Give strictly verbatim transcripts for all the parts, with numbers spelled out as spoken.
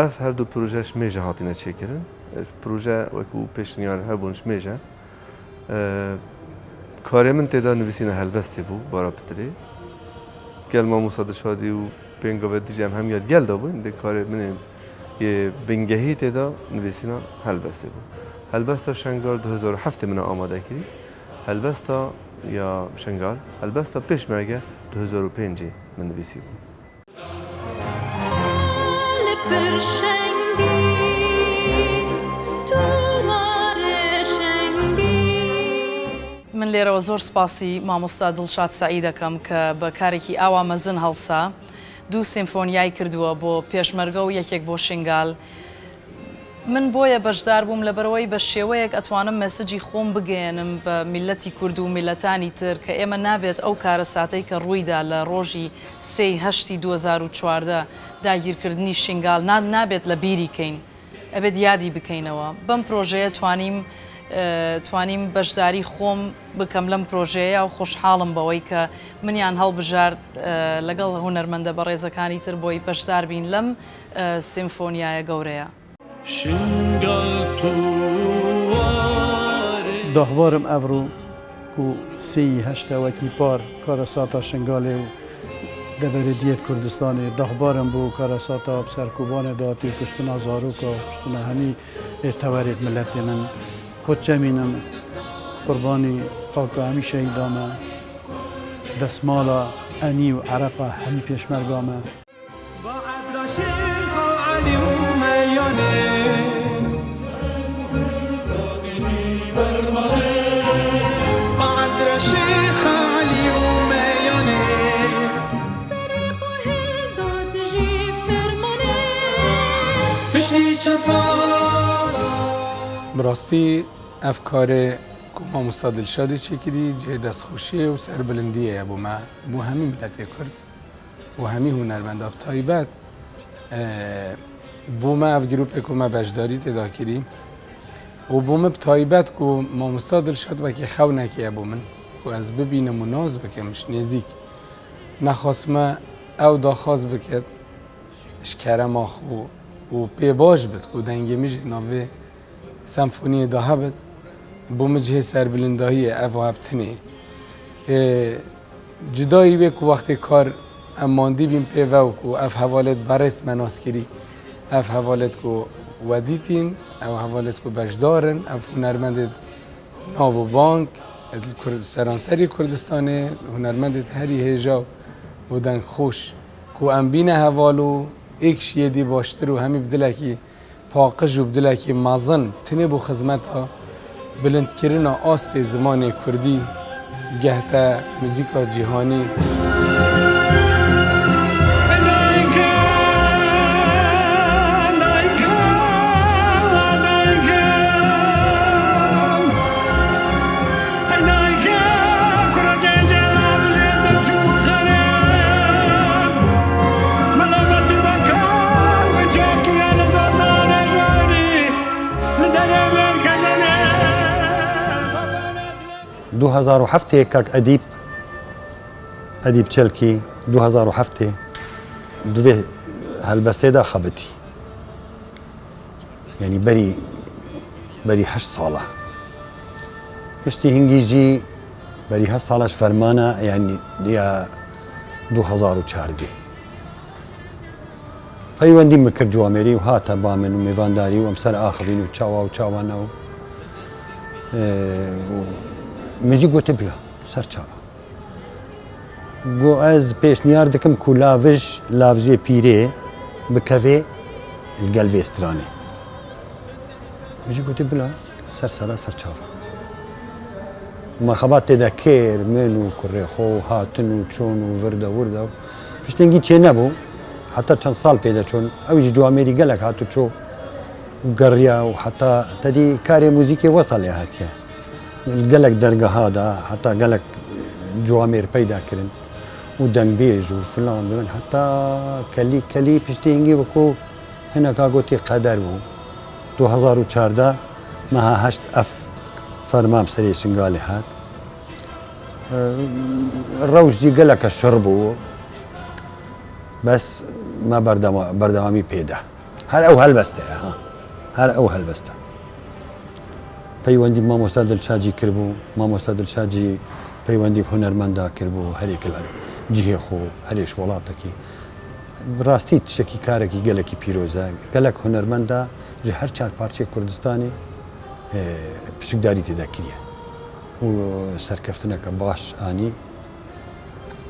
Ev her du proje ji mêje hatine çêkirin. Ev proje wekî pêşniyar hebûn ji mêje. E, karê min tê de nivîsîna helbestê bû, bara pitirê. Gel Mamosta Dilşadî û pêngavê dijî em hemiya di gel de bûn, lê karê min ê yê bingehî tê de nivîsîna helbestê bû. Helbesta Şengal du hezar û heftê min amade kirî. Helbesta ya Şengal, helbesta Pêşmerge du hezar û pêncî min nivîsî bû. Li pir şeng bî, tu ware şeng bî. من لێرەوە زۆر سپاسی مامۆستا دڵشاد سەعی دەکەم کە بە کارێکی ئاوا مەزن هەڵسا، دوو سیمفۆنیای کردووە بۆ پێشمەرگە و یەکێک بۆ شنگال. من بۆیە بەشدار بووم، لەبەرەوەی بە شێوەیەک ئەتوانم مێسجی خۆم بگەیەنم بە میللەتی کورد و میللەتانی تر کە ئێمە نابێت ئەو کارەساتەی کە ڕوویدا لە ڕۆژی سێی هەشتی دوو هەزار و چواردە داگیرکردنی شنگال نا-، نابێت لە بیری کەین، ئەبێت یادی بکەینەوە. بەم پرۆژەیە توانیم، ئە، توانیم بەشداری خۆم بکەم لەم پرۆژەیە و خۆشحاڵم بەوەی کە منیان هەڵبژارد، ئە، لەگەڵ هونەرمەندە بەڕێزەکانی تر بۆی بەشدار بین لەم، ئە، سیمفۆنیایە گەورەیە. شنگال تو ware. Daxbarim evro ku sêyî heşte wekî par karesata Şingalê û deverê diyê Kurdistanê daxbarim bû karesata bi serkobanê de hatî kuştina zaroka, kuştina hemî ê tewerê miletê min. Xwe çemînim qurbanî xaka hemî şehîda me, desmala enî û ereqa hemî pêşmerga me. Baedra Şêxa Elî û Meyanê. Baedra Şêxa Elî û Meyanê. Serê xwe hilda dijî fermanê. Piştî çend sala. Bi rastî ev karê ku mamosta Dilşadî çêkirî, cihê destxweşiyê û serbilindiyê ye bo me, bo hemî miletê Kurd. û hemî hunermenda bi taybet, e, bo me ev grûpê ku me beşdarî tê de kirî û bo min bi taybet ku mamosta Dilşad wekî xewnekê ye bo min, ku ez bibînim û nas bikim ji nêzîk. Nexwest me ew daxwaz bikit ji kerema xwe û pê baş bit ku dengê min jî navê senfoniyê de hebit, bo min cihê serbilindahiyê ev hebtinê. Ê, cudayî wê ku wextê kar em mandî bîn pê ve û ku ev hevalêt berêz me nas kirî, ev hevalêt ku we dîtîn, ew hevalêt ku beşdar in, ev hunermendêt nav û bang, li Kur-, seranserî Kurdistanê, hunermendêt herî hêja û dengxweş ku em bîne heval û êk ji yê dî baştir û hemî bi dilekî paqij û bi dilekî mezin tenê bo xizmeta bilindkirina astê zimanê kurdî bigehte muzîka cîhanî. Du hezar û heftê kak Edîb, Edîb Çelkî, du hezar û heftê di vê helbestê de xebitî. Yanî berî, berî heşt sala. Piştî hingî jî berî heşt sala ji fermana, yanî ya du hezar û çardeh. Peywendî min kir Ciwamêrî û hate ba min û mêvandarî û em ser axivîn û çawa û çawa ne û, e, û min jî gotê bila, ser çava. Got, ez pêşniyar dikim ku lavij, lavijê pîrê bikeve li gel vê stranê. Min jî gotî, bila, ser sera ser çava. Me xebat tê de kir, min û kurê xwe û hatin û çûn û vir de wir de. Piştengî çê nebû. Heta çend sal pê de çûn. Ew jî Ciwamêrî gelek hat û çû û geriya û heta tedî karê muzîkê wesa lê hatiye. Li gelek dergeha de heta gelek ciwamêr peyda kirin û dengbêj û filan bi min heta kelî kelî piştî hingî wekû hineka gotî qeder bû. Du hezar û çardeh meha heşt ev ferman bi serê Şingalê hat. Rewş jî geleke şir bû. Bes me berdema-, berdewamî pê de. Her ew helbest e, ha. Her ew helbest e. Peywendî bi mamosta Dilşad jî kiribû, mamosta Dilşad jî peywendî bi hunermenda kiribû, herêk li cihê xwe, herê ji welatekî. Bi rastî tiştekî, karekî gelekî pîroz e. Gelek hunermenda ji her çar parçeyê Kurdistanê, e, pişikdarî tê de kiriye. Û serkeftineke baş anî.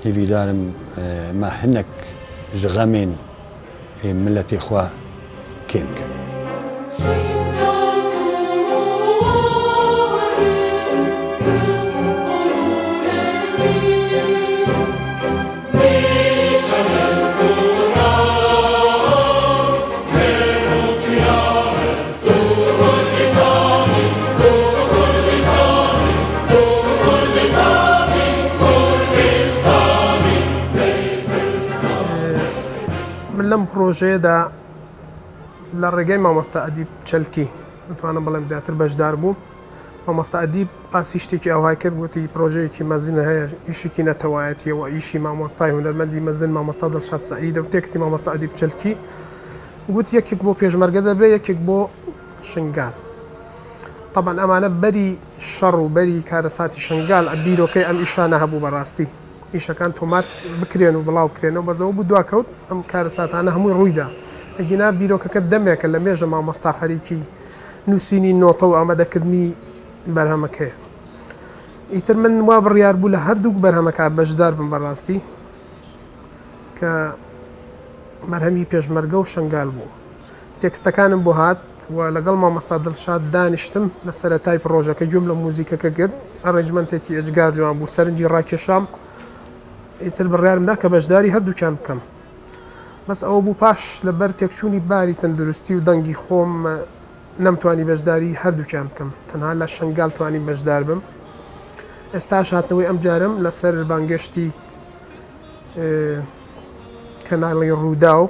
Hêvîdar im, e, me hinek ji xemên, e, miletê xwe kêm kin. Min lem projeyê de لە ڕێگەی مامۆستا ئەدیب چەلکی، دەتوانم بڵێم، زیاتر بەشدار بووم. مامۆستا ئەدیب باسی شتێکی ئەوهای کرد، گوتی پرۆژەیەکی مەزن هەیە، ئیشێکی نەتەوایەتیە و ئیشی مامۆستای هونەرمەندی مەزن مامۆستا دڵشاد سەعیدە و تێکسی مامۆستا ئەدیب چەلکی. گوت یەکێک بۆ پێشمەرگە دەبێ، یەکێک بۆ شنگال. طبعا ئەمانە بەری شەڕ و بەری کارەساتی شنگال، بیرۆکەی ئەم ئیشانە هەبوو بەڕاستی. ئیشەکان تۆمار بکرێن و بڵاو بکرێنەوە، بەزەوە بوو دواکەوت ئەم کارەساتانە هەمووی ڕوویدا. ئەگینا بیرۆکەکە دەمێکە لە مێژە مامۆستا خەریکی نووسینی نۆتە و ئامادەکردنی بەرهەمەکەیە. ئیتر من وا بڕیار بوو لە هەردووک بەرهەمەکە بەشدار بم بەڕاستی، کە بەرهەمی پێشمەرگە و شنگال بوو. تێکستەکانم بۆ هات و لەگەڵ مامۆستا دڵشاد دانیشتم لە سەرەتای پرۆژەکە، گوێم لە موزیکەکە گرت، ئەرێنجمەنتێکی ئێجگار جوان بوو، سەرنجی ڕاکێشام. ئیتر بڕیارم دا کە بەشداری هەردووکیان بکەم. بەس ئەوە بوو پاش لەبەر تێکچوونی باری تەندروستی و دەنگی خۆم نەمتوانی بەشداری هەردووکیان بکەم، تەنها لە شنگال توانی بەشدار بم. ئێستاش هاتنەوەی ئەم جارم لەسەر بانگێشتی، ئێ، کەناڵی ڕووداو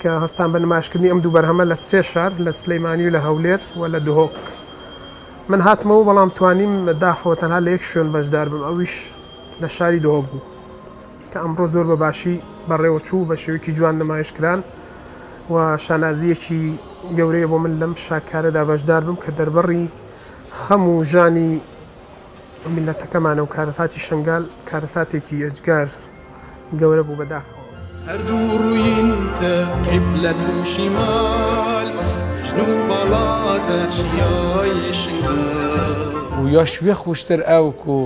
کە هەستان بە نمایشکردنی ئەم دوو بەرهەمە لە سێ شار، لە سلەیمانی و لە هەولێر و لە دهۆک. من هاتمەوە، بەڵام توانیم داخەوە تەنها لە یەک شوێن بەشدار بم، ئەویش لە شاری دهۆک بوو کە ئەمڕۆ زۆر بە باشی بەڕێوە چوو، بە شێوەیەکی جوان نمایش کران و شانازیەکی گەورەیە بۆ من لەم شاکارەدا بەشدار بم کە دەربەڕی خەم و ژانی میلەتەکەمانە و کارەساتی شنگال کارەساتێکی ئێجگار گەورە بوو بەداخەوە. هەردوو ڕووین تە قیبلەت و شیمال، ژن و باڵاتە چیای شنگال. û ya ji wê xweştir ew ku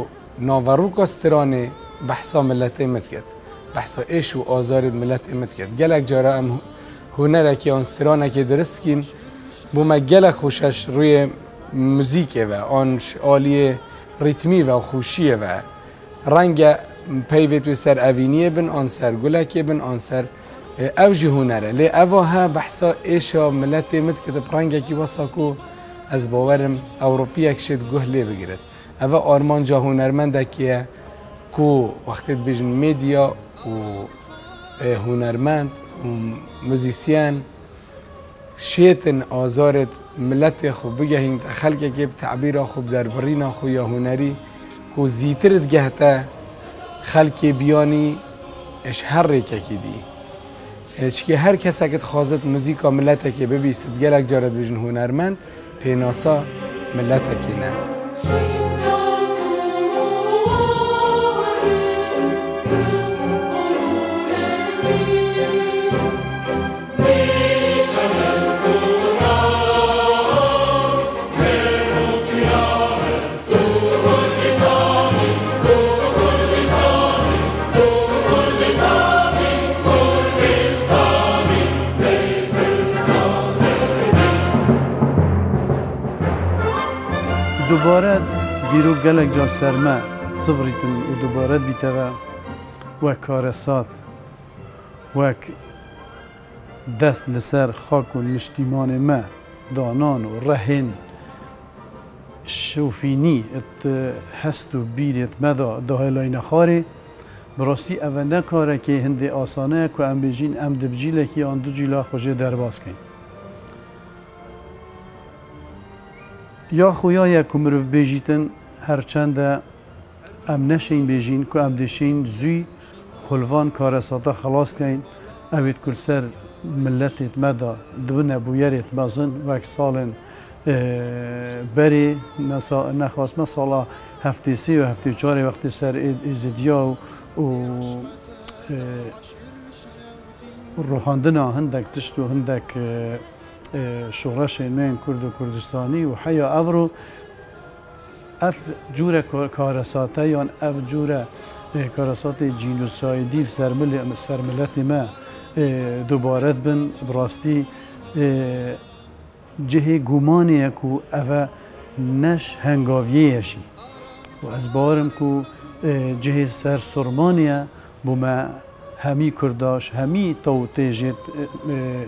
naveroka stranê behsa miletê min diket, behsa êş û azarê miletê min diket. Gelek cara em hunerekê an stranekê dirist dikîn, bo me gelek xweş e ji rûyê muzîkê ve, an ji aliyê rîtmî ve û xweşiyê ve. Renge peyvê tu ser evîniyê bin, an ser gulekê bin, an ser, e, ew jî huner e. Lê eva he behsa êşa miletê min dike bi rengekî wesa ku ez bawerim Ewropiyek şêt guh lê bigirit. Eva armanca hunermendekî ye ku wextê dibêjin medya û, e, hunermend û muzîsyen şêtin azarêt miletê xwe bigehînt xelkekê bi tebîra xwe, bi derbirîna xwe ya hunerî ku zîtir digehte xelkê biyanî ji her rêkekî dî. E, çikî her kesek dixwazit muzîka miletekê bibîsit, gelek cara dibêjin hunermend, pênasa miletekî ne. Dubare dîrok gelek car ser me sivrîtin û dubare dibîte ve wek karesat, wek dest li ser xak û niştîmanê me danan û rehên şofînî it hest û bîrêt me da dahêlayne xwarê. Bi rastî ev e ne karekê hindê asane ye ku em bêjîn em di bi cîlekî an du cîla xwe jê derbas kein. Ya xwe ya ye ku mirov bêjîtin, her çende em neşên bêjîn ku em dêşên zûy xwe li van karesata xelas kein, ew ê ku li ser Miletê me de dibine bûyerê mezin wek salên, e, berê, nesa-, nexasme sala heftê sê û heftê çarê wextê ser ê-, Êzidiya û, û, e, rûxandina hindek tişt û hindek, e, e, şoreşên me yên Kurd û Kurdistanî û heya evro ev cûre ka-, karesate yan ev cûre, e, karesatê cînosaydî li ser milê-, ser miletê me, e, dubare dibin, bi rastî, e, cihê gumanê ye ku ev e ne ji hengaviyê ye jî. Û ez bawer im ku, e, cihê sersûrmanê ye bo me hemî Kurda, ji hemî tawtê jê, e, e,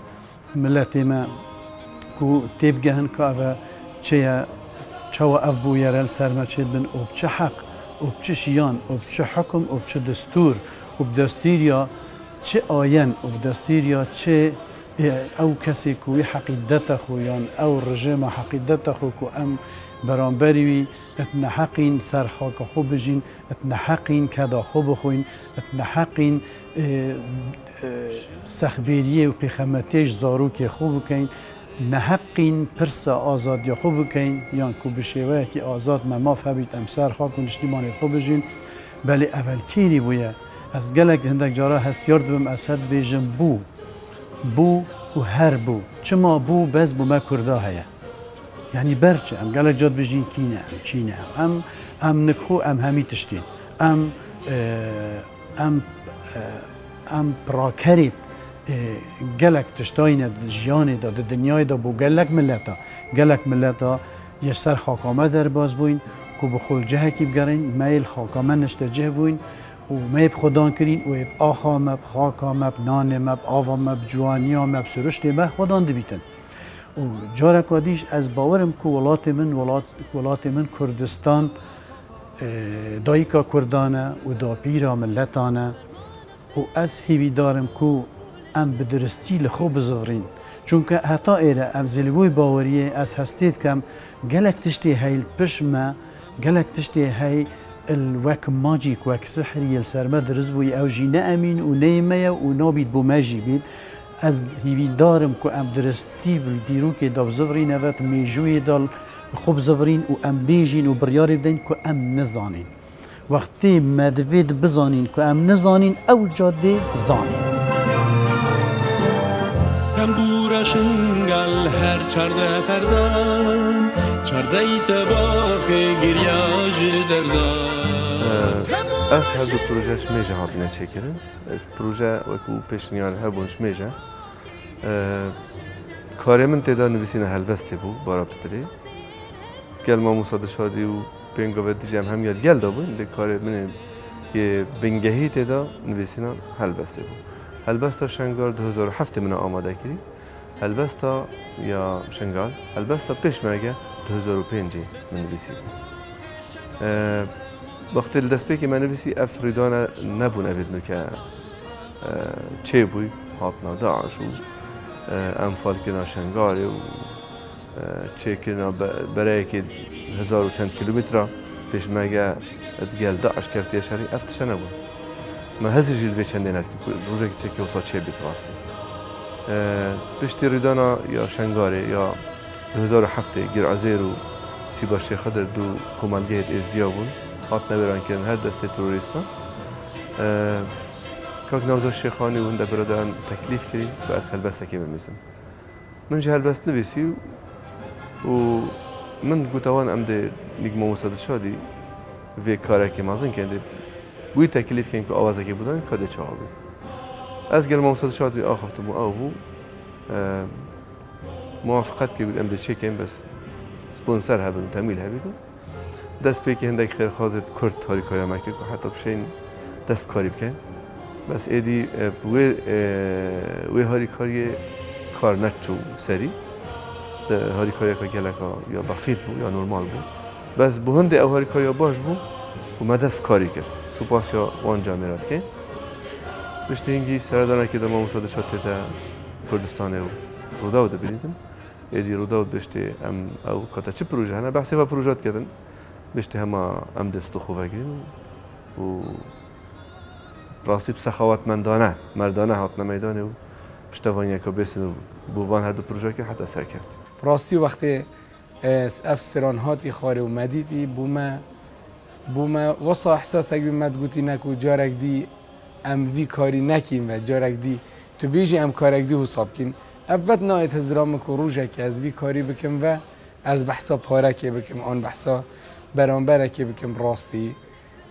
miletê me ku têbigehin ka ev e çi ye, çawa ev bûyere li ser me çêdibin û bi çi heq û bi çi jiyan û bi çi hukum û bi çi destûr û bi destûriya çi ayen û bi destûriya çi, e, ew kesê ku wî heqîdete xwe yan ew rejêma heqîdete xwe ku em beramberî wî et neheqîn ser xaka xwe bijîn, et neheqîn keda xwe bixwîn, et neheqîn, e, e, sexbêriyê û pêxemetiyê ji zarokê xwe bikeyn, neheqîn pirsa azadiya xwe bikeyn, yan ku bi şêweyekî azad me maf hebît em ser xak û niştîmanê xwe bijîn. Belê ev li kêrî bûye. Ez gelek hindek cara hestiyar dibim, ez her dibêjim bû. Bû û her bû. Çima bû, bes bo me Kurda heye. Yanî ber çi? Em gelek ca dibêjin kî ne, em çî ne. Em, em nik xwe, em hemî tiştîn. Em, e, em, e, em pirakerê, e, gelek tiştayî ne di jiyanê de, di dinyayê de bo gelek mileta. Gelek mileta yê ser xaka me derbas bûyn ku bi xwe li cihekî bigerîn, me yê li xaka me nişte cih bûyn û me yê bi xwedan kirîn û yê bi axa me, bi xaka me, bi nanê me, bi ava me, bi ciwaniya me, bi siruştê me xwedan dibîtin. Û careka dî jî ez bawer im ku welatê min, welat-, welatê min Kurdistan, e, dayika Kurdan e û dapîra miletan e. Û ez hêvîdar im ku em bi diristî li xwe bizivirîn. Çunke heta êre em zê li wê baweriyê ez hestê dikem, gelek tiştê hey li pişt me, gelek tiştê hey il wek macîk, wek sihrî yê li ser me dirist bûyî, ew jî ne emîn û ne yê me ye û nabît bo me jî bît. Ez hîvîdar im ku em diristî bi dîrokê de bizivirîn, evet, mêjûyê de xwe bizivirîn û em bêjîn û biryarê bidin ku em nizanîn. Wextê me divê di bizanîn ku em nizanîn, ew ca dê zanîn. Tembûra Şingal her çarde perdan, çardey te baxê girya ji derdan. Ev her du proje ji mêje hatine çêkirin. Ev proje wekî pêşniyar hebûn ji mêje. Eee, karê min tê de nivîsîna helbestê bû, bara pitirê. Gel mamosta Dilşadî û pêngavê dijî em hemiya di gel de bûn, lê karê min ê yê bingehî tê de nivîsîna helbestê bû. Helbesta Şengal du hezar û heftê min amade kirî. Helbesta ya Şengal, helbesta Pêşmerge du hezar û pêncê min nivîsî. Eee, wextê li destpêkê me nivîsî ev rîdane nebûn evê di nuke. Eee, çêbûy, hatina DAIŞ û, eee, enfalkirina Şengalê û, eee, çêkirina be-, bereyekê hezar û çend kîlometre pêşmerge digel DAIŞ keftiye şerî, ev tişte nebûn. Me hezir jî li vê çendê nedikin ku rojekî çekî wisa çêbit rastî. Eee, piştî rîdana ya Şengalê ya du hezar û heftê Gir Ezêr û Sîba Şêx Xidir du komelgehê Êzdiya bûn, hatine wêrankirin her destê terorîstan. Eee, Kak Newzar Şêxanî û hinde biraderan teklîf kirî ku ez helbestekê binivîsim. Min jî helbest nivîsî û min gote wan, em dê nîk mamosta Dilşadî vê karekê mezin kin, dê wî teklîf kin ku awazekê bidan, ka dê çawa bû. Ez gel mamosta Dilşadî axiftim û ew bû. Eee, Muwafiqet kir, got, em dê çêkin, bes sponsor hebin û temwîl hebît û dest pêkê hindek xêrxwazê Kurd harîkariya me kir ku heta bişên dest bi karî bikin. Bes êdî, e, wê, e, wê harîkariyê kar neçû serî. De harîkariyeka geleka ya besît bû, ya normal bû. Bes bo hindê ew harîkariya baş bû ku me dest bi karî kir. Supasiya wan camêra dike. Piştî hingî seredanekê de mamosta Dilşad tête Kurdistanê û Rûdaw dibînîtin. Êdî Rûdaw dibêjtê em ew kate çi proje hene, behsê ve proje diketin. Bêjtê hema em dê stû xwe vegirin û rastî bi sexawetmendane, merdane hatine meydanê û Piştevaniyeke bêsînor bû van her du projeyekê heta serkeft. Bi rastî wextê, e, ev stran hatî xwarê û me dîtî, bû me, bû me wisa ehsasek bî me digotî ne ku carek dî em vî karî nekîn ve, carek dî tu bêjî em karek dî wisa bikîn. Ev bet nayêt hizira min ku rojekê ez vî karî bikim ve ez behsa parekê bikim, an behsa beramberekê bikim rastî.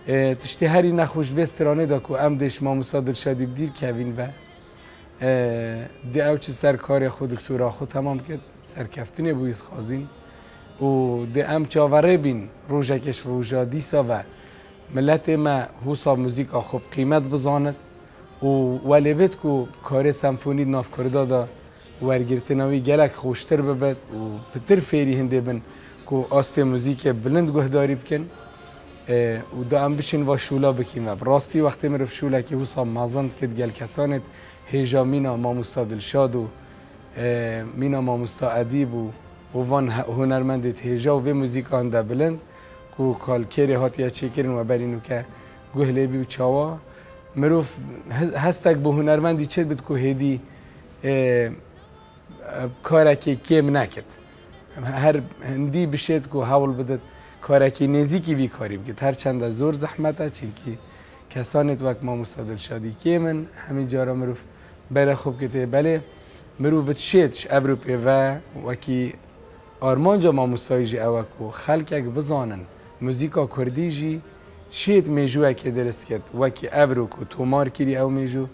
E, tiştê herî nexweş vê stranê de ku em dê ji mamosta Dilşadî bi dîr kevîn ve, e, dê ew çi ser karê xwe, doktora xwe temam kit, serkeftinê bûyî dixwazîn û dê em çaverê bîn rojekê ji roja dîsa ve miletê me hosa muzîka xwe bi qîmet bizanit û welê bêt ku karê senfonî di nav Kurda de wergirtina wî gelek xweştir bibit û pitir fêrî hindê bin ku astê muzîkê bilind guhdarî bikin, e, û da em biçin va şûla bikîn ve. Bi rastî wextê mirov şûlekî wisa mezin dikit gel kesanê hêja mîna mamosta Dilşad û, e, mîna mamosta Edîb û, û van he-, hunermendê hêja û vê muzîkan de bilind ku kalkêrê hatiye çêkirin we berî nûke guh lê bî û çawa mirov he-, hestek bi hunermendî çêdibit ku hêdî, e, karekê kêm nekit. Her hindî bişêt ku hewl bidit karekî nêzîkî vî karî bikit. Her çende zor zehmet e, çimkî kesanêt wek mamosta Dilşadî kêm in, hemî cara mirov berê xwe bikitê. Belê mirov dişêt ji Ewropê ve wekî armanca mamostayî jî ew e ku xelkek bizanin muzîka kurdî jî şêt mêjûyekê dirist ket, wekî evro ku tomar kirî ew mêjû,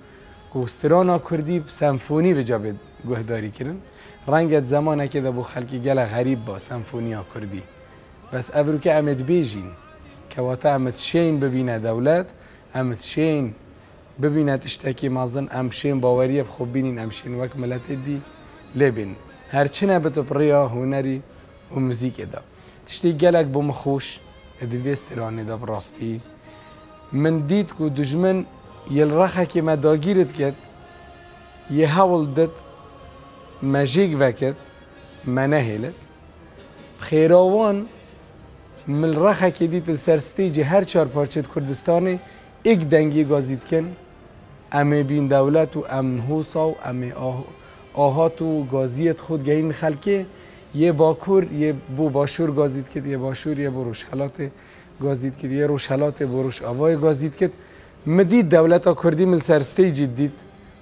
ku strana kurdî bi senfonî vica bê guhdarî kirin. Renge di zemanekê de bo xelkî gelek xerîb ba senfoniya kurdî. Bes evroke em ê dibêjîn, kewata em ê dişên bibîne dewlet, em ê dişên bibîne tiştekî mezin, em şên baweriyê bi xwe bînîn, em şên wek miletê dî lê bîn. Her çi nebit bi rêya hunerî û muzîkê de. Tiştê gelek bo min xweş di vê stranê de bi rastî. Min dît ku dijmin yê li rexekê me dagîr dikit, yê hewl dit me jêk vekit, me nehêlit. Xêra wan min li rexekê dît li ser stêcê her çar parçeyê di Kurdistanê êk dengê gazî dikin. Em ê bîn dewlet û em hosa û em ê ah-, ahat û gaziyê xwe digehînin xelkê. Yê Bakur, yê bo Başûr gazî dikit, yê Başûr, yê bo Rojhelatê gazî dikit, yê Rojhelatê bo Rojavayê gazî dikit. Min dît dewleta Kurdî min li ser stêcî dît.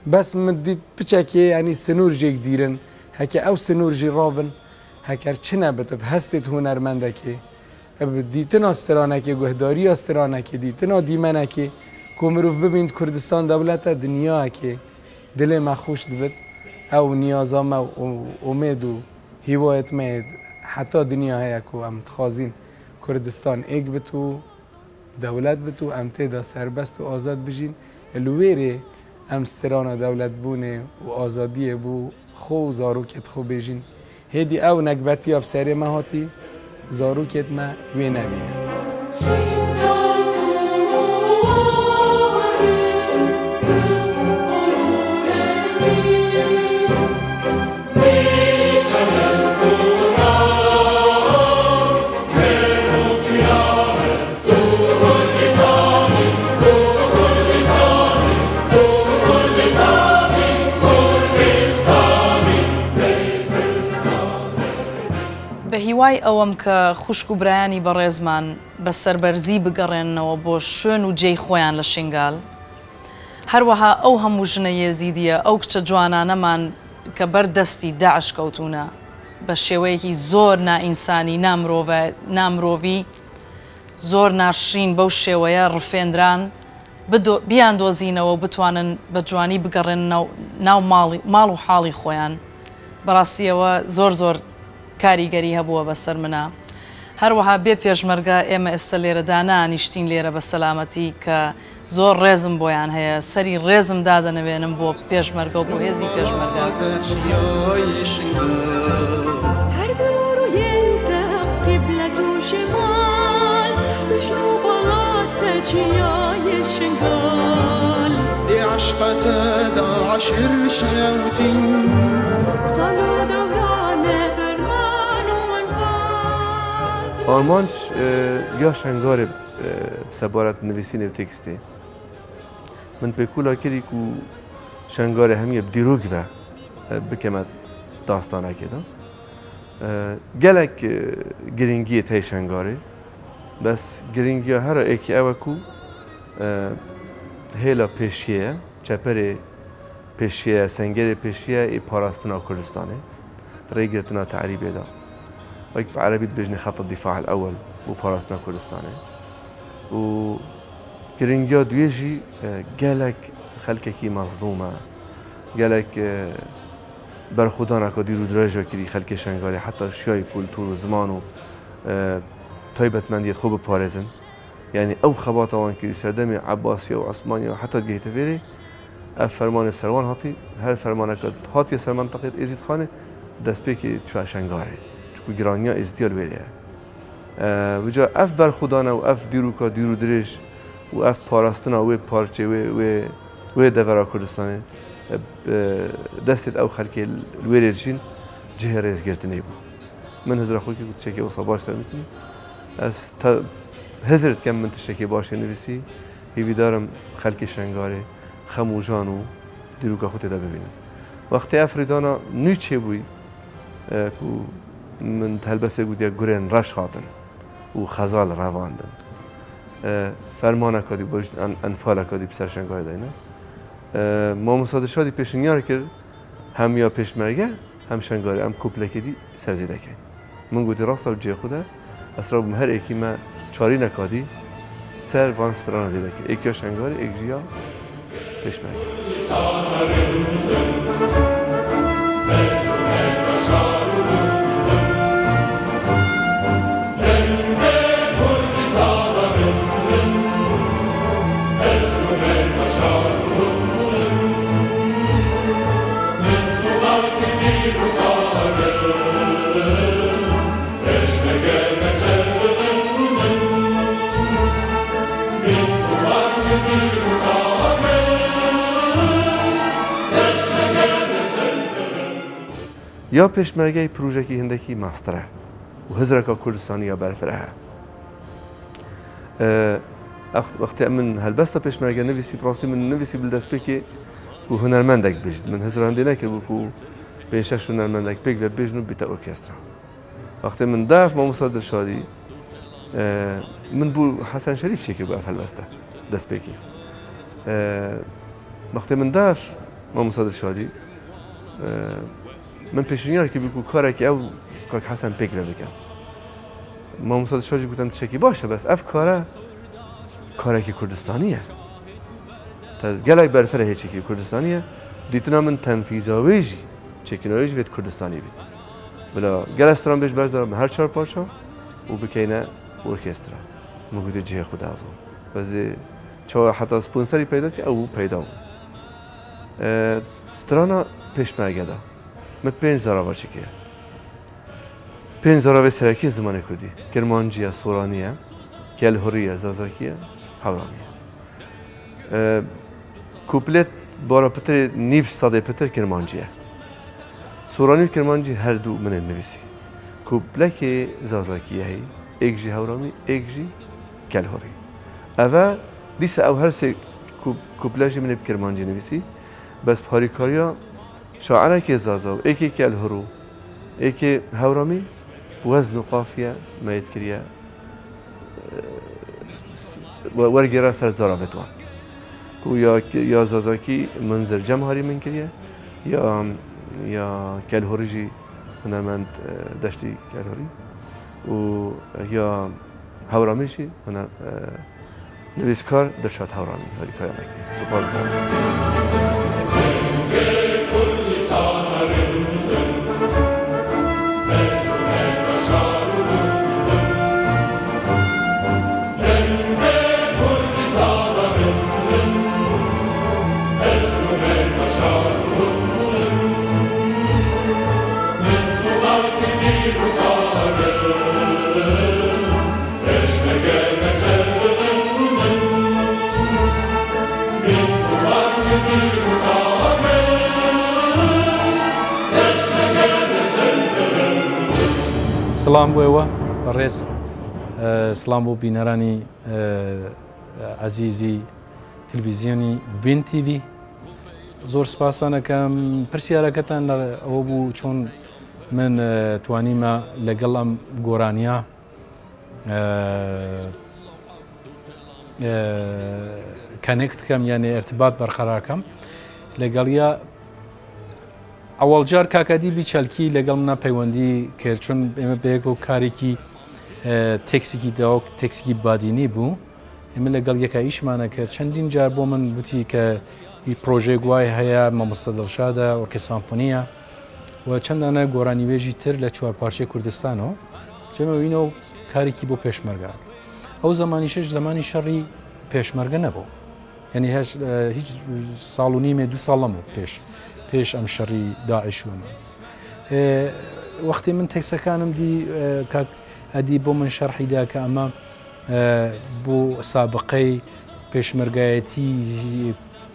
Bes min dît piçekê, yanî sinûr jêk dîrin. Heke ew sinûr jî rabin, heker çi nebit, bi hestê hunermendekê, bi dîtina stranekê, guhdariya stranekê, dîtina dîmenekê, ku mirov bibîn Kurdistan dewlet e, dinyayekê dilê me xweş dibit. Ew niyaza me û umêd û hîwayet me yê heta dinya heye ku em dixwazîn Kurdistan êk bit û dewlet bit û em tê de serbest û azad bijîn. Li wê rê em strana dewletbûnê û azadiyê bo xwe û zarokêt xwe bêjîn. Hêdî ew nekbetiya bi serê me hatî, zarokêt me wê nebînin. بە هیوای ئەوەم کە خوشک و برایانی بەڕێزمان بە سەربەرزی بگەڕێننەوە بۆ شوێن و جێی خۆیان لە شنگال. هەروەها ئەو هەموو ژنە یێزیدیە، ئەو کچە جوانانەمان کە بەر دەستی داعش کەوتوونە، بە شێوەیەکی زۆر نائینسانی، نامرۆڤە-، نامرۆڤی، زۆر ناشرین بەو شێوەیە ڕفێندران، بدۆ-، بیاندۆزینەوە و بتوانن بە جوانی بگەڕێن ناو، ناو ماڵی، ماڵ و حاڵی خۆیان. بەڕاستیەوە زۆر زۆر کاریگەری هەبووە بەسەر منا. هەروەها بێ پێشمەرگە ئێمە ئێستا لێرەدا نانیشتین لێرە بە سەلامەتی، کە زۆر ڕێزم بۆیان هەیە. سەری ڕێزم دادەنەوێنم بۆ پێشمەرگە و بۆ هێزی پێشمەرگە. هەر دوور و یەن تە قیبلە دوو شمال، بژن و بەڵات تە چیایە شنگال. دێ عەشقەتە داعشر شەوتین. ساڵ و دەورانە بەرمان و ئەنفال. Armanc, e, ya Şengarê, e, bi sebaret nivîsînê û tekstê. Min pêkûla kirî ku Şengarê hemiye bi dîrok ve. e, bikeme dastanekê de. E, gelek, e, girîngiyê tey Şengalê. Bes girîngiya here êkî ew e ku, e, hêla pêşiyê ye, çeperê pêşiyê ye, sengerê pêşiyê ye ê parastina Kurdistanê, rêgirtina te'rîbê de. Wek bi erebî dibêjin xet dîfa el ewel û parastina Kurdistanê. Û girîngiya duyê jî, e, gelek xelkekî mezlûm e. Gelek, e, berxwedaneka dîr û dirêj ve kirî xelkê Şengalê, heta şiyayî kultur û ziman û, e, taybetmendiyê xwe biparêzin. Yanî ew xebata wan kirî, serdemê Ebasiya û Osmaniya heta digihîte vêrê, ev fermanê bi ser wan hatî, her fermaneke hatiye ser menteqê Êzîdxanê, destpêkê çûye Şengalê. Çiku giraniya Êzîdiya li wêrê ye. E, vêca ev berxwedana û ev dîroka dîr û dirêj û ev parastina wê parçê, wê, wê, wê devera Kurdistanê, e, bi destê ew xelkê li wêrê dijîn cihê rêzgirtinê bû. Min hizra xwe kir ku tiştekê wisa baş ser min tîne. Ez te hizir dikem min tiştekê baş ê nivîsî. Hêvîdar im xelkê Şengalê xem û jan û dîroka xwe tê de bibînin. Wextê ev rêdana nû çêbûyî, e, ku min di helbestê gotiye gurên reş hatin û xezal revandin. E, fermaneka dî, boj-, en-, enfaleka dî bi ser Şengalê dayne. E, Mamosta Dilşadî pêşinyar kir, hem ya pêşmerge, hem Şengalê, em kuplekê dî ser zêde kein. Min gotî, rast e, cihê xwe de, ez rabûm her êkî me çarîneka dî ser van strana zêde kir. Êk ya Şengalê, êk jî ya pêşmerge. Ya pêşmergeyê projeyekî hindekî mestir e û hizreka Kurdistanî ya berfireh e. E, ex-, wextê min helbesta pêşmerge nivîsî, bi rastî min nivîsî bi destpêkê ku hunermendek bijît. Min hizra hindê nekiribû ku pênc şeş hunermendek pêk ve bibêjin û bîte orkestra. Wextê min da ev Mamosta Dilşadî, e, min bû Hesen Şerîf çêkiribû ev helbeste destpêkê. E, wextê min da ev Mamosta Dilşadî, e, min pêşinyar kiribû ku karekî ew kak Hesen pêk ve bike. Mamosta Dilşad jî gotin, tiştekî baş e, bes ev kare karekî Kurdistanî ye. Te gelek berfireh hê çêkirî Kurdistanî ye. Dîtina min tenfîza wê jî, çêkirina wê jî vê di Kurdistanî bît. Bila gelek stranbêj beş dara her çar parça û bikeyne orkestra. Min gotî cihê xwe de ez im. Ez ê çawa heta sponsorî peyda dike, ew peyda bû. E, strana pêşmerge de min pênc zarava çêkiriye. Pênc zaravê serekî zimanê kurdî. Kirmancî ye, soranî ye, kelhurî ye, zazakî ye, hewramî ye. E, kuplet bara pitirê nîv sedê pitir kirmancî ye. Soranî û kirmancî her du min ê nivîsî. Kuplekê zazakî ye hî, êk jî hewramî, êk jî kelhurî. Ev e, dîsa ew her sê ku-, kuple jî min ê bi kirmancî nivîsî. Bes bi harîkariya şairekê zaza û êkê kelhur û êkê hewramî bi wezn û qafiye meyit kiriye, e, s-, we-, wergêra ser zaravêt wan. Ku ya, ya zazakî Munzir Cemharî min kiriye, ya, ya kelhurî jî hunermend, e, Deştî Kelhurî û ya hewramî jî huner-, e, nivîskar Dilşad Hewramî harîkariya me kiriye. Spas bol. Silam bo we, berêz. E, silam bo bîneranî, e, ezîzî televîzyonî Vîn T V. زۆر سپاستان ئەکەم. پرسیارەکەتان لە ئەوە بوو، چۆن من، ئە، توانیمە لەگەڵ ئەم گۆرانیە، ئە، ئە، کەنێکت کەم، یعنی ئەرتبات بەرقەرار کەم لەگەڵیا. ئەوەڵجار کاک ئەدیبی چەلکی لەگەڵ منە پەیوەندی کرد، چون ئێمە بەیەکەوە کارێکی، ئە، تێکسێکی داوە، تێکسێکی بادینی بوو. ئێمە لەگەڵ یەکە ئیشمانە کرد. چەندین جار بۆ من گوتی کە ئی پرۆژەیەک وای هەیە، مامۆستا دڵشادە، ئۆرکێ سامفۆنیە و چەندانە گۆرانیوێژی تر لە چوار پارچەی کوردستانەوە. جێمە وینەوە کارێکی بۆ پێشمەرگە. ئەو زمانیشش زمانی شەڕی پێشمەرگە نەبوو. یعنی هەش-، ئە، هیچ ساڵ و نیمێ، دوو ساڵ نەبوو پێش، پێش ئەم شەڕی داعش و ئەمە. ئێ، وەختی من تێکسەکانم دی، ئێ، کاک ئەدی بۆ من شەرحی دا کە ئەمە، ئێ، بۆ سابقەی پێشمەرگایەتی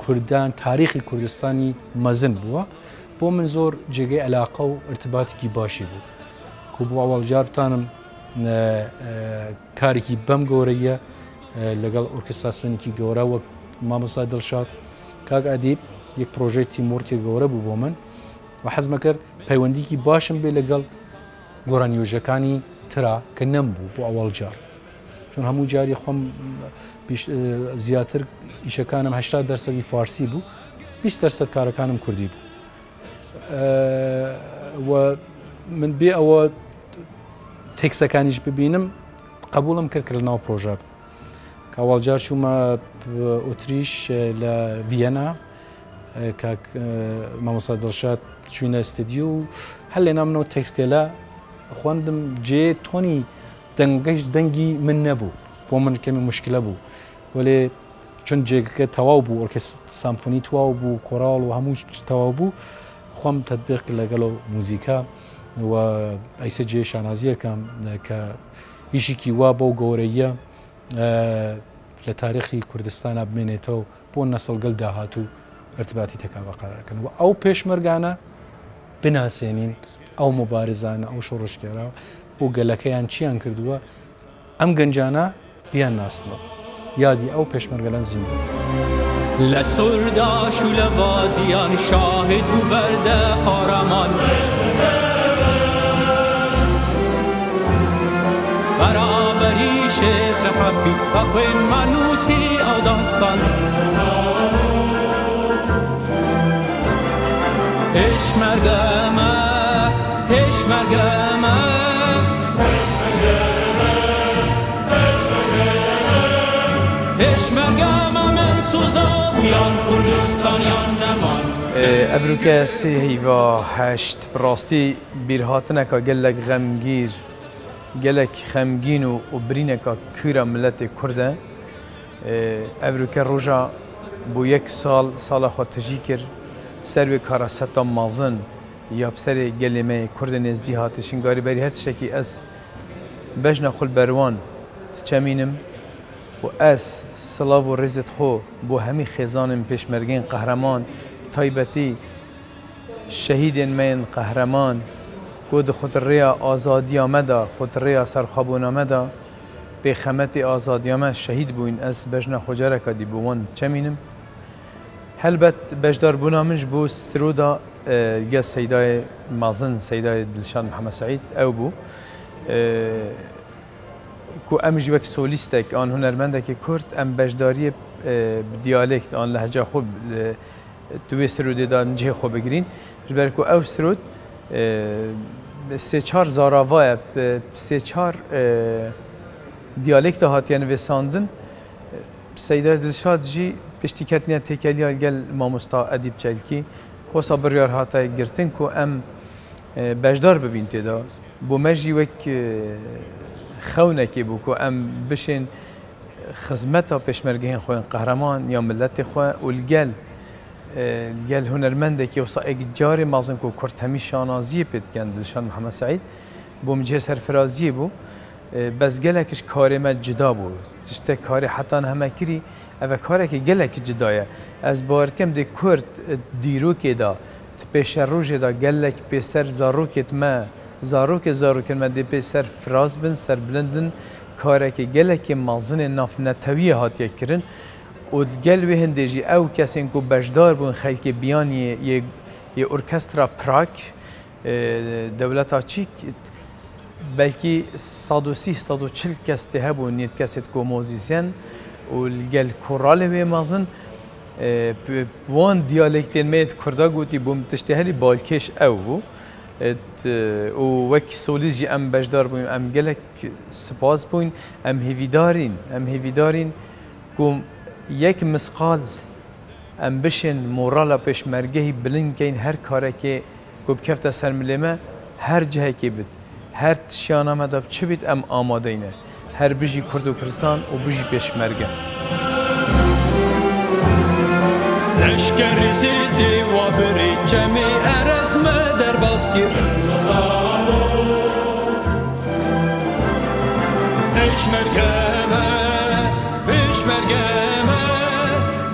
کوردان، تاریخی کوردستانی مەزن بووە. بۆ من زۆر جێگەی عەلاقە و ئرتباتێکی باشی بوو. کو بۆ ئەوەڵ جار بتانم، ئێ، ئێ، کارێکی بەم گەورەیە، ئێ، لەگەڵ ئۆرکستراسیۆنێکی گەورە وەک مامۆستا دڵشاد، کاک ئەدیب، یەک پرۆژەی تیمورکێ گەورە بوو بۆ من و حەزمە کرد پەیوەندیکی باشم بێ لەگەڵ گۆرانیوێژەکانی ترا کە نەم بوو بۆ ئەوەڵ جار. چون هەموو جاری خۆم پیش-، ئێ، زیاتر ئیشەکانم هەشتا دەرسەدی فارسی بوو، بیست دەرسەد کارەکانم کوردی بوو. ئێ، و من بێ ئەوە تێکسەکانیش ببینم، قبوڵم کرد کە لە ناو پرۆژە بم. کە ئەوەڵ جار چوومە ئوتریش، ئێ، لە ڤیەنا، ئێ، کاک، ئێ، مامۆستا دڵشاد چووینە ئستدیو و هەر لێنا منەوە تێکسکێلە خوێندم، جێ تۆنی دەنگەش دەنگی من نەبوو، بۆ من کەمی مشکلە بوو. وەلێ چون جێگەکە تەواو بوو، ئۆرکێستر سامفۆنی تەواو بوو، کۆراڵ و هەموو شت تەواو بوو، خۆم تەتبیق لەگەڵ ئەو موزیکە و ئەیسە جێ شانازیەکەم کە ئیشێکی وا بەو گەورەیە، ئە، لە تاریخی کوردستانە بمێنێتەوە بۆ نەسڵگەل داهاتوو ئەرتباتی تێکا بەقەرار کەن و ئەو پێشمەرگانە بناسێنین، ئەو مبارزانە، ئەو شۆڕشگێرە بۆ گەلەکەیان چیان کردووە، ئەم گەنجانە بیان ناسنەوە. یادی ئەو پێشمەرگەلەن زیندوو. لە سوورداش و لە بازیان شاهد بوو بەردە قارەمان. بەرابەری شێخ حەبی بە خوێنمان نووسی ئەو داستان. پێشمەرگەمە، پێشمەرگەمە، پێشمەرگەمە من سوزدا بوویان کوردستانیان نەمان. Evrûke sê heyva heşt bi rastî bîrhatineka gelek xemgîr, gelek xemgîn û, û birîneka kûr a miletê Kurd e. Evrûke roja bo yek sal, sala xwe tijî kir, ser wê karaseta mezin ya bi serê gelê me yê Kurdê nêzdî hate şingarî. Berî her tiştekî ez bejna xwe li ber wan diçemînim û ez silav û rêzê xwe bo hemî xêzanên pêşmergeyên qehreman, bi taybetî şehîdên me yên qehreman ku di xwe di rêya azadiya me de, xwe di rêya serxwebûna me de, pêxemetê azadiya me şehîd bûyîn, ez bejna xwe careka dî bo wan diçemînim. Helbet beşdarbûna min ji bo Sirûda, e, li gel Seydayê mezin, Seydayê Dilşad Mihemed Seîd ew bû. E, ku em jî wek solîstek an hunermendekî Kurd em beşdariyê, e, bi diyalekt an lehca xwe, e, di wê Sirûdê de cihê xwe bigirîn. Ji ber ku ew Sirûd, e, sê çar zarava ye, bi sê çar, e, diyalekta hatiye nivîsandin. Seyda Dilşad jî piştî ketine têkeliya li gel mamosta Edîb Çelkî, wisa biryar hate girtin ku em, e, beşdar bibîn tê de. Bo me jî wek, e, xewnekê bû ku em bişên xizmeta pêşmergehên xwe yên qehreman ya miletê xwe û li gel, e, li gel hunermendekî wisa êk carê mezin ku Kurd hemî şanaziyê pê dikin, Dilşad Mihemed Seîd, bo min cihê serfiraziyê bû. E, bes gelek ji karê me cida bû. Tiştek karê heta niha me kirî, ev e karekî gelekî cida ye. Ez bawer dikim dê Kurd, e, dîrokê de, di pêşerojê de gelek pêser zarokêt me, zarokê zarokên me dê pêser firaz bin, serbilind bin, karekî gelekî mezin ê navnetewiyê hatiye kirin. Û li gel wê hindê jî ew kesên ku beşdar bûn xelkê biyaniyê yê, yê orkestra Prag, e, dewleta Çîk, belkî sed û sî, sed û çil kes tê hebûn, nêt kesê ku mozîsyen û li gel koralê wê mezin, e, p-, wan diyalektên me yê kurda gotî bû min tiştê herî balkêş ew bû. Et, e, û wek solîst jî em beşdar bûn, em gelek spas bûn, em hêvîdarîn, em hêvîdarîn ku yek misqal em bişên morala pêşmergehî bilind keyn, her karekê ku bikefte ser milê me, her cihekê bit, her tişiyana me de çi bit, em amadeyne. Her bijî Kurd û Kurdistan û bijî pêşmerge. Leşkerî zêdî wa birî çemî erez me derbas kir. Pêşmerge me, pêşmerge me,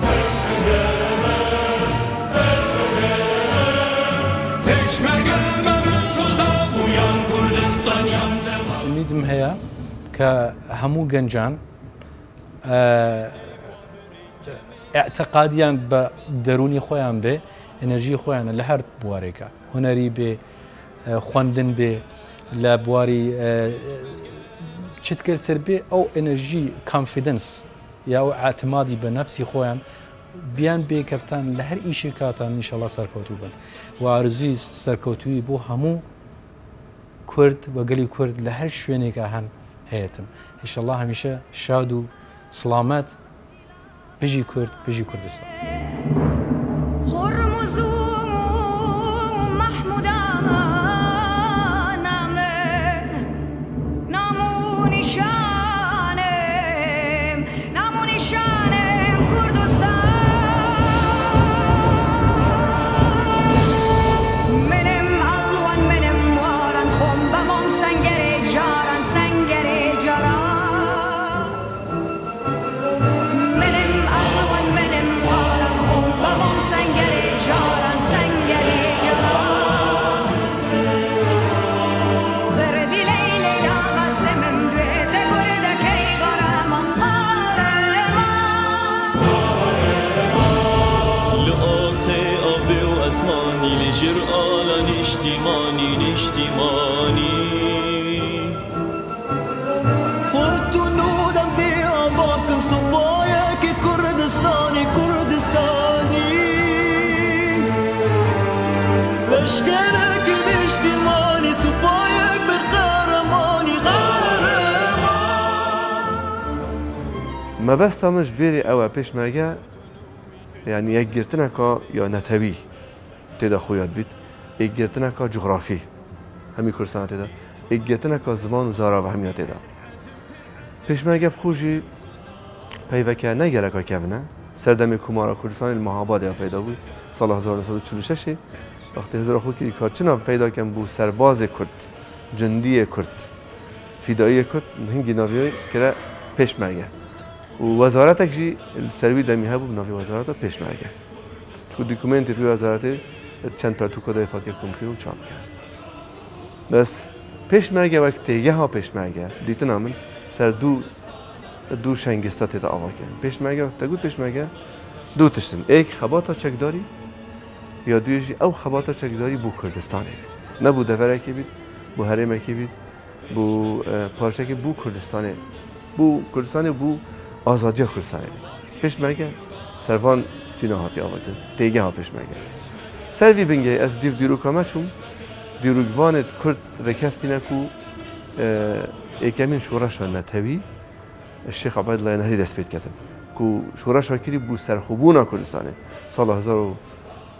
pêşmerge me, pêşmerge me, min soz da bûyan Kurdistaniyan. Umîdim heye ke hemû gencan, e, îtîqadiyan bi derûnî xweyan be, enerjiyê xweyan li her biwarêka, hunerî be, e, xwendin be, li biwarî, e, çitkirtir be, ew enerjî, confidence, ya ew îtimadî bi nefsî xweyan biyan bê keftan li her îşêka tan înşallah serkewtû bin. Û arzûyî serkewtûyî bo hemû Kurd û gelî Kurd li her şwênêka hen heye tim. Înşallah hemîşe şad û silamet. Bijî Kurd, bijî Kurdistan. Hormuz û Mahmudana min, nam û nîşanim, nam û nîşanim Kurdistan. Minim elwan, minim waran, xom bemom sengerê caran, sengerê caran. Minim elwan, minim waran, xom bemom sengerê caran, sengerê caran. Birdî leylê ya Qasimim, duê te kurdekey qareman, qareman. Li axê avê û esmanî, li jir ala niştîmanî, niştîmanî. Xurt û nû dem tê ava kim, supayekî Kurdistanî, Kurdistanî. Leşkerekî niştîmanî, supayek bir qehremanî, qehreman. Mebesta min ji vêrê ew e, pêşmerge, yanî yekgirtineka ya netewî tê de xwe yad bît, êkgirtineka cografî, hemî Kurdistan tê de, êkgirtineka ziman û zara ve hemiya tê de. Pêşmerge bi xwe jî peyveke ne geleka kevin e. Serdemê Komara Kurdistanê li Mehabadê ya peyda bû, sala hezar û neh sed û çil û şeş ê, wextê hizra xwe kirî ka çi nav peyda ken bû serbazê Kurd, cundiyê Kurd, fîdayiyê Kurd, hingî navê wê kire pêşmerge. Û wezaretek jî li ser wî demî hebû bi navê Wezareta Pêşmerge. Çku dokumentê wî wezaretê çend pertûka de hatiye komkirin û çap kirin. Bes pêşmerge wek têgeha pêşmerge, dîtina min ser du, du şengista tê de ava kirin. Pêşmerge, wek te got pêşmerge, du tişt in. Êk xebata çekdarî, ya duyê jî ew xebata çekdarî bo Kurdistanê bît. Ne bo deverekê bît, bo herêmekê bît, bo, e, parçekê bo Kurdistanê, bo Kurdistanê, bo azadiya Kurdistanê. Pêşmerge ser van stîna hatiye avakirin, têgeha pêşmerge. Ser vî bingehê ez dîv dîroka me çûm, dîrokvanê Kurd rêkeftîne ku, e, êkemîn şoreşa netewî, Şêx Ebdullah Nehrî dest pê diketin, ku şoreşa kirî bo serxwebûna Kurdistanê, sala hezar û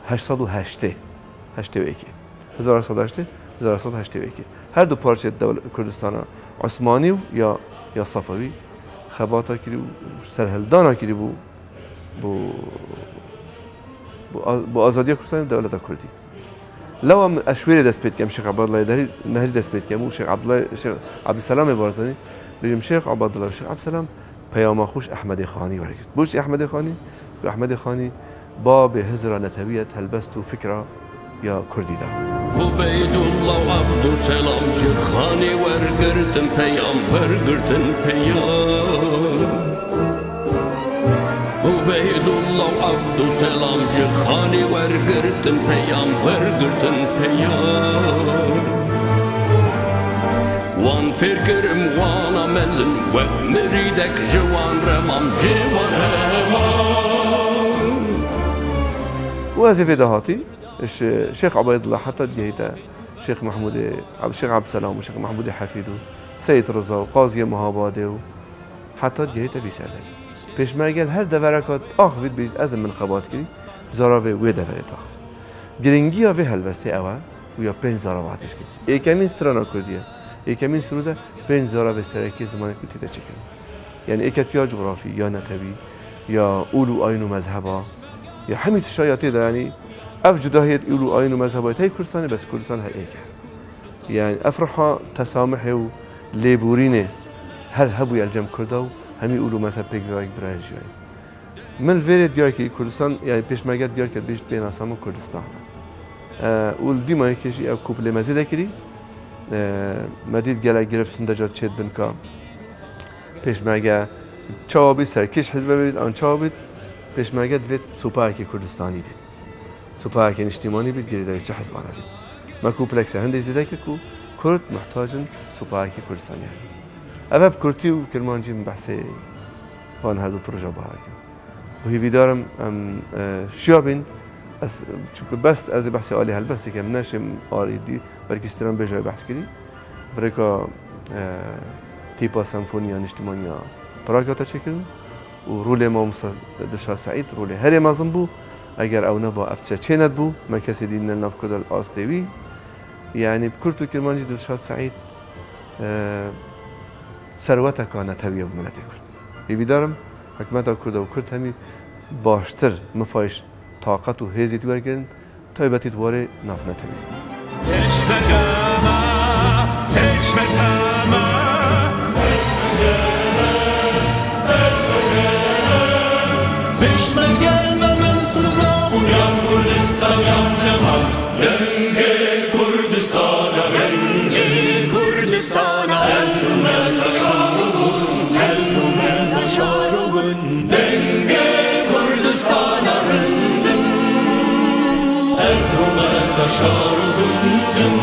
heşt sed û heştê, heştê û yekê. Hezar heşt sed û heştê, hezar heşt sed û heştê û yekê. Her du parçeyê dewle-, Kurdistana Osmanî û ya, ya Sefewî xebata kirî û serhildana kirî bo, bo, bo a-, bo azadiya Kurdistanê û dewleta Kurdî. Lewa min ez ji wê rê dest pê dikem, Şêx Ebdullah Nehrî, Nehrî dest pê dikem û Şêx Ebdullah, Şêx Ebdulselamê Barzanî, bêjim Şêx Ebdullah, Şêx Ebdulselam peyama xwe ji Ehmedê Xanî wergirt. Bo çi Ehmedê Xanî? Ku Ehmedê Xanî babê hizra netewî ye, helbest û fikra ya Kurdî de. Ubeydullah û Ebdulselam ji Xanê wergirtin peyam, wergirtin peyam. Û Du selam ji xanê wergirtin peyam, wergirtin peyam. Wan fêr kirim wana mezin, wek mirîdek ji wan remam, ji wan remam. Û ez ê vê dahatî ji Şêx Ubeydullah heta digihîte Şêx Mehmûdê, Şêx Ebdselam û Şêx Mehmûdê Hefîd û Seyîd Riza û Qaziyê Muhabadê û heta digihîte vî serdemî. Pêşmerge li her devereka axivî dibêjit, ez im min xebat kirî, zaravê wê deverê daxivît. Giringiya vê helbestê ew e û ya pênc zarava hatiş kirin. Êkemîn strana kurdî ye. Êkemîn sirû de pênc zaravê serekî zimanê kurdî tê de çêkirin. Yani êketiya cografî, ya netewî, ya ûl û ayin û mezheba, ya hemî tişta ya tê de, yani ev cudahiyet ûl û ayin û mezheba tey Kurdistanê, bes Kurdistan her êk e. Yani ev ruha tesamihê û lêborînê her hebûye li cem Kurda û hemî ûl û mezheb pêk ve wek birayê jiyayê. Min li vêrê diyar kirî Kurdistan, yani pêşmerge diyar kir, bêjt pênasa min Kurdistan e. E, û li dîmayekê jî ew koplê me zêde kirî. E, me dît gelek giriftin deca çêdibin ka pêşmerge çawa bît, serkêş hizbe bît, an çawa bît, pêşmerge divêt supayekî Kurdistanî bît. Supayekî niştîmanî bît, girêdayî çi hizbane bît. Me komplekse hindê zêde kir ku Kurd muhtacin supayekî Kurdistanî hebe. Ev bi kurtî û kirmancî min behsê van her du proje biha dikim. Û hêvîdar im em, e, şiya bîn. Ez, çunku best, ez ê behsê alî helbestê dikim, neşêm alî dî, belkî stran bêjayê behs kirî. Bi rêka, e, tîpa senfoniya niştimaniya Prag hate çêkirin û rolê mamosta Dilşad Seîd rolê herê mezin bû. Eger ew neba, ev tişe çê nedibû, me kesê dî ne nav Kurda li astê wî. Yani bi kurt û kirmancî Dilşad Seîd, e, serweteka netewî ye bo miletê Kurd. Hêvîdar im hikûmeta Kurd û Kurd hemî baştir mifayîş taqet û hêzî wergirin, taybetî di warê navnetewî de. Pêşmerge me, pêşmerge me, pêşmerge me, pêşmerge me, min silav û yan Kurdistan yan Leman, dengê Kurdistana, dengê Kurdistana, ez û me taşar û gund, ez û me taşar û gund. Dengê Kurdistana rindim, ez û me taşar û gundim.